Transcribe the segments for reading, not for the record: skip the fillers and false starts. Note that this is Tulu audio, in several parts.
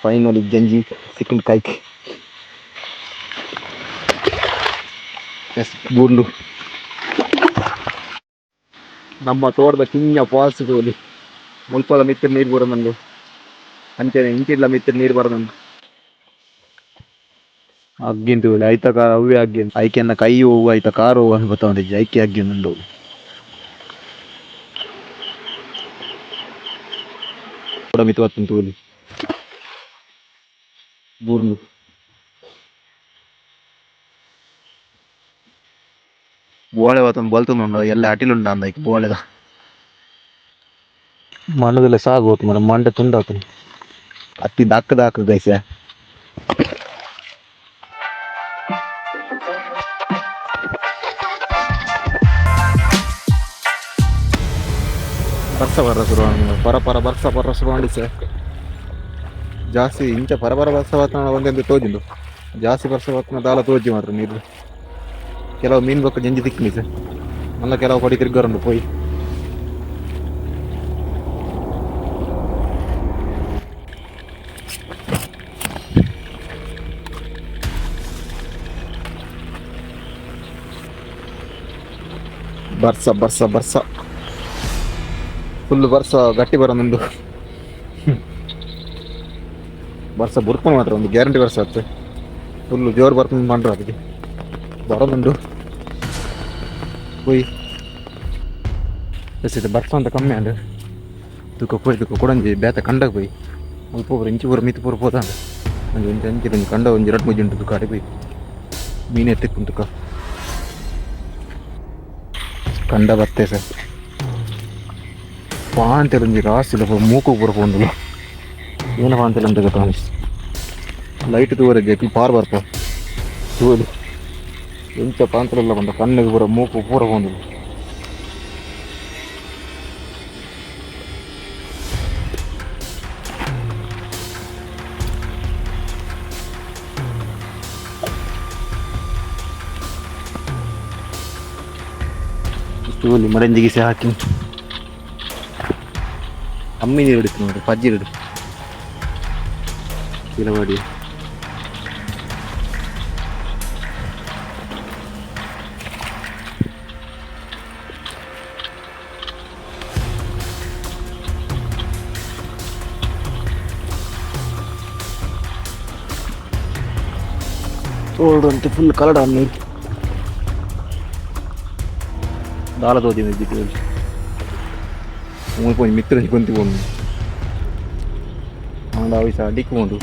ಫೈನಲಿ ಜಂಜಿ ಸಿಕ್ಕುಂಡು ಕೈಕ್. ಎಸ್ ಬೂರ್ಂಡು. ನಮ್ಮ ತೋಟದ ಕಿಂಜ ಫಾಲ್ಸ್ ತೋಲಿ ಮುಲ್ಪದ ಮಿತ್ತ್ ನೀರು ಬರೊಂದುಂಡು ಅಂಚನೆ ಇಂಚಿಡ್ಲ ಮಿತ್ತ್ ನೀರು ಬರೊಂದುಂಡು. ಅಗ್ಗಿನ್ ತೂಲೆ ಐತ ಕಾರ್ ಅವ್ವೆ ಅಗ್ಗಿನ್ ಐಕೆನ್ನ ಕೈ ಹೋವು ಐತ ಕಾರ್ ಹೋವು ಅಂದ್ ಗೊತ್ತಾವೊಂದಿಜ್ಜಿ ಐಕೆ ಅಗ್ಗಿಂದುಂಡು. ಮಿತ್ತ್ ಬತ್ತುಂಡು ತೂಲೆ ಬೂರ್ಂಡು. ಬೋಳೆ ಬತ್ತೊಂದು ಬಲ್ತೊಂದುಂಡು ಎಲ್ಲೆ ಅಟಿಲ್ ಉಂಡು ಅಂದ್ ಐಕ್ ಬೋಳೆದ. ಮಣ್ಣದೆಲ್ಲ ಸಾಗೋತು ಮಾರ್ರೆ ಮಂಡೆ ತುಂಡಾತುಂಡು. ಅತ್ತಿ ದಕ್ ದಾಕ್ ಗೈಸ. ಬರ್ಸ ಬರ ಶುರು ಆಂಡ್ ಪರ ಪರ ಬರ್ಸ ಬರ ಶುರು ಆಂಡ್ ಇತ್ತೆ. ಜಾಸ್ತಿ ಇಂಚ ಪರ ಪರ ಬರ್ಸ ಬತ್ತಂಡ ಒಂದೆಂದು ತೋಜುಂಡು. ಜಾಸ್ತಿ ಬರ್ಸ ಬತ್ತಂಡ ದಾಲ ತೋಜಿ ಮಾತ್ರ ನೀರು. ಕೆಲವು ಮೀನ್ ಬೊಕ್ಕ ಜಂಜಿ ತಿಕ್ಕುನಿ ಸರ್. ಮಲ್ಲ ಕೆಲವು ಕೊಡಿ ತಿರ್ಗರುಂಡು ಪೋಯಿ. ಬರ್ಸ ಬರ್ಸ ಬರ್ಸ ಫುಲ್ ಬರ್ಸ ಗಟ್ಟಿ ಬರೋದುಂಡು. ಬರ್ಸ ಬುರ್ಪುಂಡು ಮಾತ್ರ ಒಂದು ಗ್ಯಾರಂಟಿ ಬರ್ಸ ಅತ್ತೆ. ಫುಲ್ ಜೋರು ಬರ್ಪುಂಡು ಪಂಡ್ರ ಅದಕ್ಕೆ ಬರೋದುಂಡು. ಪೋಯಿ ಎಸ್ ಇತ್ತೆ ಬರ್ಸ ಅಂತ ಕಮ್ಮಿ ಆಂಡ್. ತುಕ ಪೋಯಿ ತುಕ ಕುಡೊಂಜಿ ಬೇತೆ ಕಂಡಗ್ ಪೋಯಿ. ಮುಲ್ಪ ಪೂರ ಇಂಚಿ ಪೂರ ಮಿತ್ತ್ ಪೂರ ಪೋತಾಂಡ್. ಒಂಜಿ ಒಂಜಿ ಅಂಚಿ ಒಂಜಿ ಕಂಡ ಒಂಜಿ ರಡ್ಡ್ ಮೂಜಿ ಉಂಡು ತುಕ ಅಡೆ ಪೋಯಿ. ಮೀನ್ ಎತ್ತಿಪ್ಪುಂಡು ತುಕ. ಕಂಡ ಬತ್ತೆ ಸರ್. ಪಾಂತೆಲ್ ಒಂಜಿ ರಾಸಿದ ಮೂಕು ಪೂರ ಪೋಂಡುಲ. ಏನ ಪಾಂತೆಲ್ ಅಂತ ಗೊತ್ತಾಂಜಿ. ಲೈಟ್ ತೂವರೆ ಜೆಕ್ಲ್ ಪಾರ್ ಬರ್ಪ. ತೂವೊಲಿ. ಎಂಚ ಪಾಂತೆಲ್ ಪಂಡ ಕಣ್ಣುಗ್ ಪೂರ ಮೂಕು ಪೂರ ಪೋಂಡುಂಡು. ತೂವೊಲಿ ಮರೆಂಜಿಗೆ ಗಿಸೆ ಹಾಕಿ. ಅಮ್ಮಿ ನೀರು ಹಿಡಿತು ನೋಡಿ ಪಜ್ಜಿರುಡು. ಕಿಲವಾಡಿ. ತೋಲ್ಡ್ ಫುಲ್ ಕಲಡ ನೀರು. ದಾಲ ತೋಜಿಂದು ಇಜ್ಜಿ ಮುಲ್ಪ ಒಂಜಿ ಮಿತ್ತ್ ಒಂಜಿ ಕೊಂತಿ ಪೋಂಡು. ಆಂಡ ಅವು ಸಹ ಅಡಿಕ್ ಪೋಂಡು.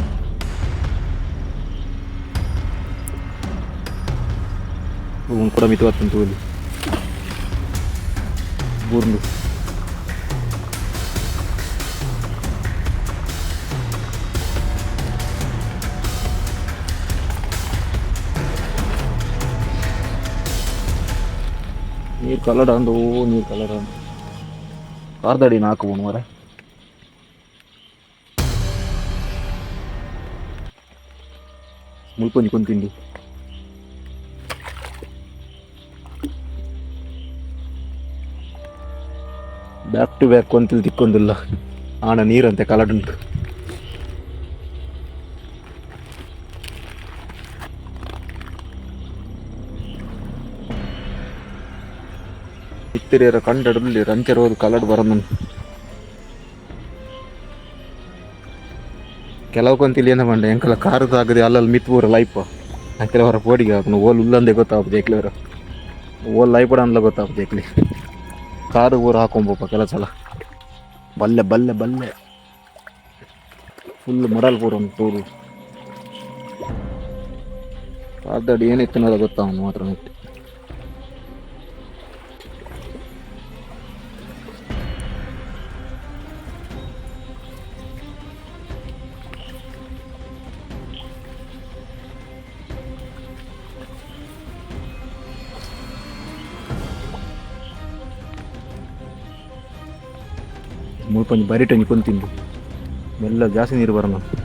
ಕುಡ ಮಿತ್ತ್ ಬತ್ತುಂಡು ತೂವೊಲಿ. ಬೂರ್ಂಡು. ನೀರು ಕಲಡ ಉಂಡು ಓ ನೀರು ಕಲಡ ಉಂಡು. ಕಾರ್ದಡಿ ನಾಲ್ಕು ಬೋನು ಮಾರ್ರೆ. ಮುಲ್ಪ ಒಂಜಿ ಕೊಂತಿಂಡು. ಬ್ಯಾಕ್ ಟು ಬ್ಯಾಕ್ ಕೊಂತಿಲ್ ತಿಕ್ಕೊಂದುಲ್ಲ. ಆಂಡ ನೀರಂತೆ ಕಲಡುಂಡು. ಮಿತ್ತಿರೇರ ಕಂಡಡುಲ್ಲೆರ್ ಅಂಚ ರೋದು ಕಲಡ್ ಬರೊಂದುಂಡು. ಕೆಲವು ಕೊಂತಿಲ್ ಏನ ಪಂಡ ಎಂಕಲ ಕಾರ್ ತಾಗದೆ ಅಲ್ಲಲ್ಲಿ ಮಿತ್ತ್ ಪೂರ ಲೈಪ್. ಅಂಚನೆ ಒರ ಪೋಡಿಗೆ ಆಪುಂಡು ಓಲು ಉಲ್ಲಂದೆ ಗೊತ್ತಾಪುಜಿ ಎಂಕ್ಲೆ ಒರ. ಓಲು ಲೈಪುಡಂದ್ಲ ಗೊತ್ತಾಪುಜಿ ಎಂಕ್ಲೆ. ಕಾರ್ ಪೂರ ಹಾಕೊಂಡ್ ಪೋಪ ಕೆಲವು ಸಲ. ಬಲ್ಲೆ ಬಲ್ಲೆ ಬಲ್ಲೆ. ಫುಲ್ ಮಡಲ್ ಪೂರ ಉಂಡು ತೂದು. ಕಾರ್ದಡಿ ಏನಿತ್ತುಂಡಲ ಗೊತ್ತಾವುಂಡು ಮಾತ್ರ ನೆಟ್ಟ್. ಮುಲ್ಪ ಒಂಜಿ ಬರಿಟ್ ಒಂಜಿ ಕೊಂತಿಂಡು. ಮೆಲ್ಲ ಜಾಸ್ತಿ ನೀರು ಬರೊಂದುಂಡು.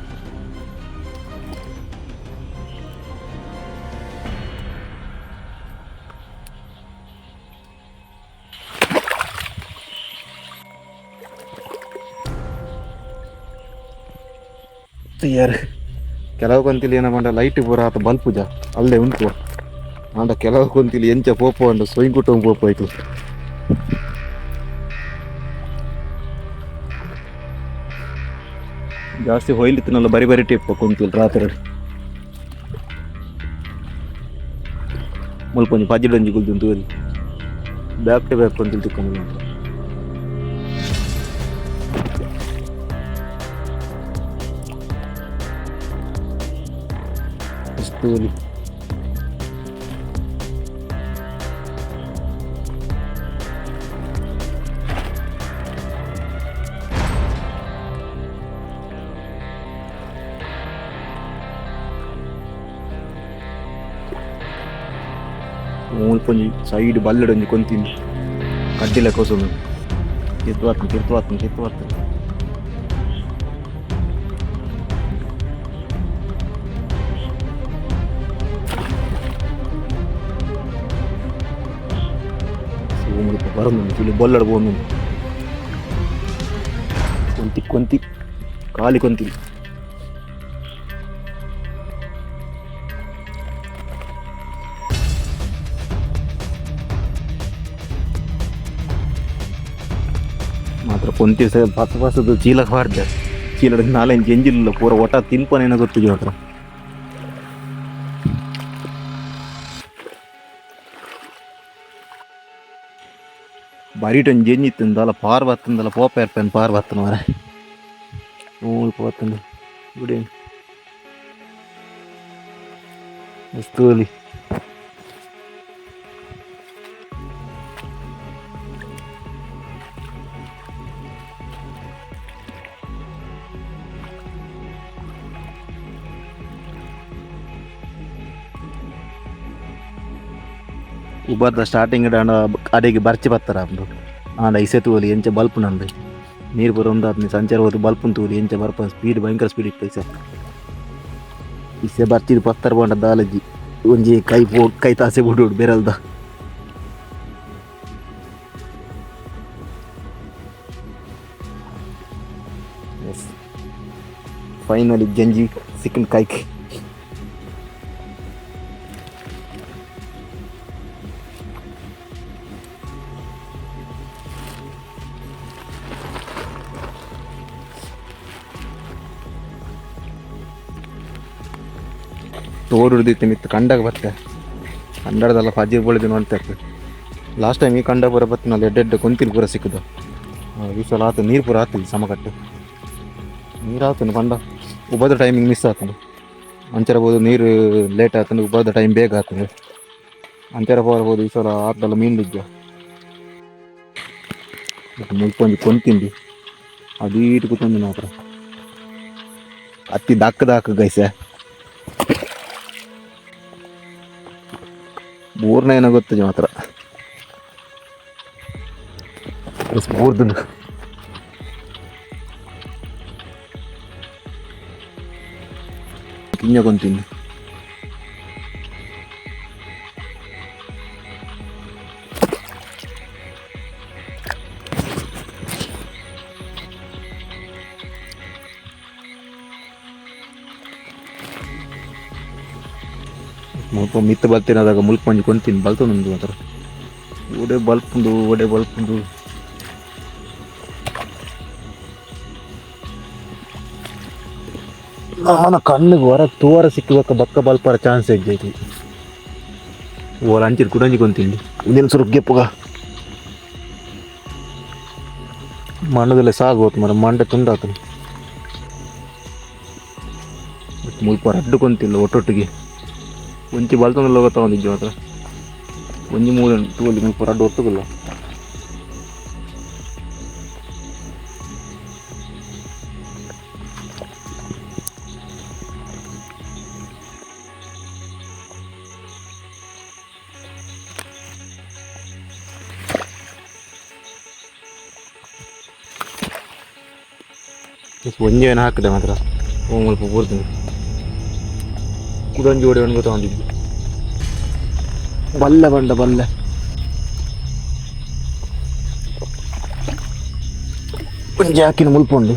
ಯಾರು ಕೆಲವು ಕೊಂತಿಲಿ ಏನ ಪಂಡ ಲೈಟ್ ಪೂರ ಆತ ಬಲ್ಪುಜ ಅಲ್ಲೇ ಉಂಟು. ಆಂಡ ಕೆಲವು ಕೊಂತಿಲಿ ಎಂಚ ಪೋಪು ಅಂಡ ಸೊಯಿಂಕುಟು ಪೋಪು ಆಯ್ತು. ಜಾಸ್ತಿ ಹೊಯ್ಲಿತ್ತಿನಲ್ಲ ಬರಿ ಬರಿ ಟಿಪ್ಪ ಕೊಂತಿಲ್ ರಾತ್ರಿ. ಮುಲ್ಪ ಒಂಜಿ ಪಜಿಡೊಂಜಿ ಕುಲ್ದುಂತು ಬ್ಯಾಕ್ ಟು ಬ್ಯಾಕ್ ಕೊಂತಿಲ್ ತಿಕ್ಕೊಂದು ಮಾತ್ರ. ತೂಲಿ ಮುಲ್ಪ ಒಂಜಿ ಸೈಡ್ ಬಲ್ಲಡ್ ಒಂಜಿ ಕೊಂತಿಂದು ಕಡ್ಡಿಲ ಕೊಸೊಂದು ತಿರ್ತು ಬರ್ತದೆ, ತಿರ್ತು ಬರ್ತದೆ, ತಿರ್ತು ಬರ್ತದೆ. ಮುಲ್ಪ ಬರೊಂದುಂಡು ಇಲ್ಲಿ ಬೊಲ್ಲಡ್ ಪೋವೊಂದುಂಡು. ಕೊಂತಿ ಕೊಂತಿ ಖಾಲಿ ಕೊಂತಿ. ಮಾತ್ರ ಕೊಂತಿ ಸ ಪಸ ಪಸದು ಚೀಲ ಪಾಡ್ದೆ ಚೀಲಡ್ ನಾಲೆಂಚ್ ಎಂಜಿಲ್ಲ ಪೂರ ಒಟ ತಿನ್ಪನೇನ ಗೊತ್ತಿಜಿ ಮಾತ್ರ. ಬರಿಟ್ ಒಂಜಿ ಎಂಜಿ ಇತ್ತುಂದಲ ಪಾರ್ ಬತ್ತುಂದಲ ಪೋಪ ಏರ್ಪೇನ್ ಪಾರ್ ಬತ್ತನ ಮಾರ್ರೆ. ಮುಲ್ಪ ಬತ್ತುಂಡು ಗುಡಿ ತೂಲಿ. ಉಬರ್ದ ಸ್ಟಾರ್ಟಿಂಗ್ ಆಂಡ ಅಡೆಗೆ ಬರ್ಚಿ ಬತ್ತರ ಆಪುಂಡು. ಆಂಡ ಇಸೆ ತೂವೊಲಿ ಎಂಚ ಬಲ್ಪುನಂದ್ ನೀರು ಪೂರ ಉಂದಾತ್ನಿ ಸಂಚಾರ ಹೋದು ಬಲ್ಪುನ್ ತೂವೊಲಿ ಎಂಚ ಬರ್ಪ ಸ್ಪೀಡ್ ಭಯಂಕರ ಸ್ಪೀಡ್ ಇತ್ತು ಇಸೆ. ಇಸೆ ಬರ್ಚಿದ್ ಪತ್ತರ ಪೋಂಡ ದಾಲಜ್ಜಿ ಒಂಜಿ ಕೈ ಪೋ ಕೈ ತಾಸೆ ಬುಡೋಡು ಬೆರಲ್ದ. ಎಸ್ ಫೈನಲಿ ಜಂಜಿ ಸಿಕ್ಕನ್ ಕೈಕ್. ತೋಡು ಹಿಡ್ದಿತ್ತು ಮಿತ್ತು ಕಂಡಾಗ ಬತ್ತೆ ಕಂಡದಲ್ಲ ಪಜ್ಜಿ ಬೊಳಿದು ನೋಡ್ತಾ ಲಾಸ್ಟ್ ಟೈಮ್ ಈ ಕಂಡ ಪೂರ ಬತ್ತಿನಲ್ಲಿ ಎಡ್ಡೆ ಎಡ್ಡೆ ಕೊಂತಿಲ್ ಪೂರ ಸಿಕ್ಕುದು. ಈ ಸಲ ಆತು ನೀರು ಪೂರ ಆತು ಸಮಕಟ್ಟು ನೀರು ಆತನು ಕಂಡ ಉಬ್ಬದ ಟೈಮಿಂಗ್ ಮಿಸ್ ಆತನು ಅಂಚರಬೋದು ನೀರು ಲೇಟ್ ಆತನು ಉಬ್ಬದ ಟೈಮ್ ಬೇಗ ಆತನು ಅಂಚರ ಪೋರ್ಬೋದು. ಈ ಸಲ ಆತಲ್ಲ ಮೀನು ಇದ್ದ ಮುಲ್ಪ ಒಂಜಿ ಕೊಂತಿಂದು ಅದು ಈಟ್ ಕೂತೊಂದು ಮಾತ್ರ ಅತ್ತಿ ದಕ್ಕ ದಾಕ ಗೈಸ ಮೂರನೇ ಏನೋ ಗೊತ್ತಿದೆ ಮಾತ್ರ ಮೂರ್ದು. ಕಿಂಜ ಕೊಂತಿಂದು ಮುಲ್ಪ ಮಿತ್ತು ಬಲ್ತಿನದಾಗ ಮುಲ್ಪ ಒಂಜಿ ಕೊಂತಿನಿ ಬಲ್ತೊಂದುಂಡು ಮಾತ್ರ ಒಡೆ ಬಲ್ಪುಂಡು ಒಡೆ ಬಲ್ಪುಂಡು. ನಾನ ಕಣ್ಣಿಗೆ ಹೊರ ತೂವರ ಸಿಕ್ಕಬೇಕ ಬಕ್ಕ ಬಲ್ಪರ ಚಾನ್ಸ್ ಇಜ್ಜೈತಿ. ಓಲ ಅಂಚಿನ ಕುಡಂಜಿ ಕೊಂತಿಂಡು ಉಂದೆನ್ ಸುರುಕ್ ಗೆಪ್ಪುಗ ಮಣ್ಣದಲ್ಲೇ ಸಾಗೋತು ಮರ ಮಂಡೆ ತುಂಡಾತನು. ಮುಲ್ಪ ರಡ್ಡು ಕೊಂತಿಲ್ಲ ಒಟ್ಟೊಟ್ಟಿಗೆ ಒಂಚಿ ಬಲ್ತೊಂದುಲ್ಲ ಗೊತ್ತಾವೊಂದಿಜ್ಜಿ ಮಾತ್ರ ಒಂಜಿ ಮೂರು ತೂವೊಲಿ ಮುಲ್ಪ ರಡ್ಡು ಒಟ್ಟುಗುಲ್ಲ. ಒಂಜಿ ಏನು ಹಾಕಿದೆ ಮಾತ್ರ ಮುಲ್ಪ ಪೂರ್ತಿ ಕುಡೊಂಜಿ ಓಡಿ ಒಂದು ಗೊತ್ತಾವೊಂದಿಜ್ಜಿ ಬಲ್ಲೆ ಬಂಡ ಬಲ್ಲೆ. ಒಂಜಿ ಹಾಕಿನ ಮುಲ್ಪ ಉಂಡು.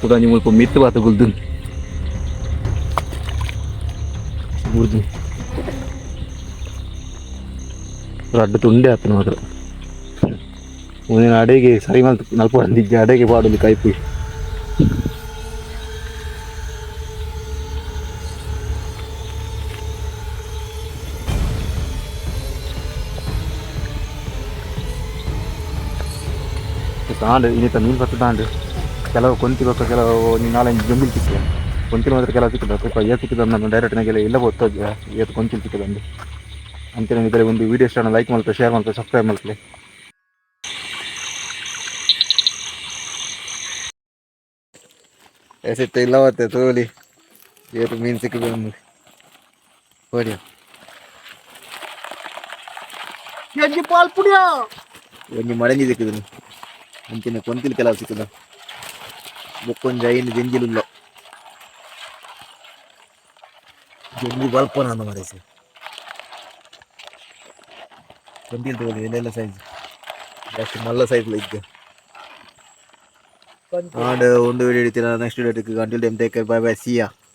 ಕುಡಂಜಿ ಮುಲ್ಪ ಮಿತ್ತು ಬಾತ ಗುಲ್ದು ಬುಡ್ದು ರಡ್ಡ್ ತುಂಡೆ ಆತನ ಮಾತ್ರ. ಒಂದಿನ ಅಡೆಗೆ ಸರಿ ಮಲ್ತ್ ನಲ್ಪೊಡಂದಿಜ್ಜಿ, ಅಡೆಗೆ ಪಾಡೊಲಿ ಕೈಪು. ತಾಂಡ್ ಇನ್ನಿತ ಮೀನು ಪತ್ತು ತಾಂಡ್ ಕೆಲವು ಕೊಂತಿ ಬೊಕ್ಕ ಕೆಲವು ಒಂಜಿ ನಾಲಂಜಿ ಜೊಂಬಿಲ್ ತಿಕ್ಕಿದೆ. ಕೊಂತಿನ ಮಾತ್ರ ಕೆಲವು ತಿಕ್ಕದ ಸ್ವಲ್ಪ ಏತ್ ತಿಕ್ಕದ ನಾನು ಡೈರೆಕ್ಟ್ ನಾಗೆಲ್ಲ ಇಲ್ಲ ಗೊತ್ತೋಗಿ ಏತ್ ಕೊಂತಿಲ್ ತಿಕ್ಕದಂದು. ಅಂಚನೆ ಇದ್ರೆ ಒಂದು ವೀಡಿಯೋ ಇಷ್ಟ ಲೈಕ್ ಮಲ್ಪೆ, ಶೇರ್ ಮಲ್ಪೆ, ಸಬ್ಸ್ಕ್ರೈಬ್ ಮಲ್ಪಲೆ. ಎಸೆತ್ತ ಇಲ್ಲ ಮತ್ತೆ ತೋಲಿ ಏತು ಮೀನು ಸಿಕ್ಕದ ಹೊಡಿಯ. ಒಂಜಿ ಪಾಲ್ ಪುಡಿಯ. ಒಂಜಿ ಮಡಂಜಿ ಸಿಕ್ಕುದು, ಅಂಚಿನ ಕೊಂತಿಲ್ ಕೆಲವು ಸಿಕ್ಕದ, ಬೊಕ್ಕೊಂಜಿ ಐನು ಜಂಜಿಲುಲ್ಲ. ಜಂಜಿ ಬಲ್ಪನ ಅಂದ ಮರೇಸಿ. ಕೊಂತಿಲ್ ತಗೊಳ್ಳಿ, ಎಲ್ಲೆಲ್ಲ ಸೈಜ್ ಜಾಸ್ತಿ ಮಲ್ಲ ಸೈಜ್ ಇದ್ದೆ. ಆಂಡ್ ಒಂದು ವಿಡಿಯೋ ಇಡ್ತೀರ next video. Until then, take care, bye bye, see ya.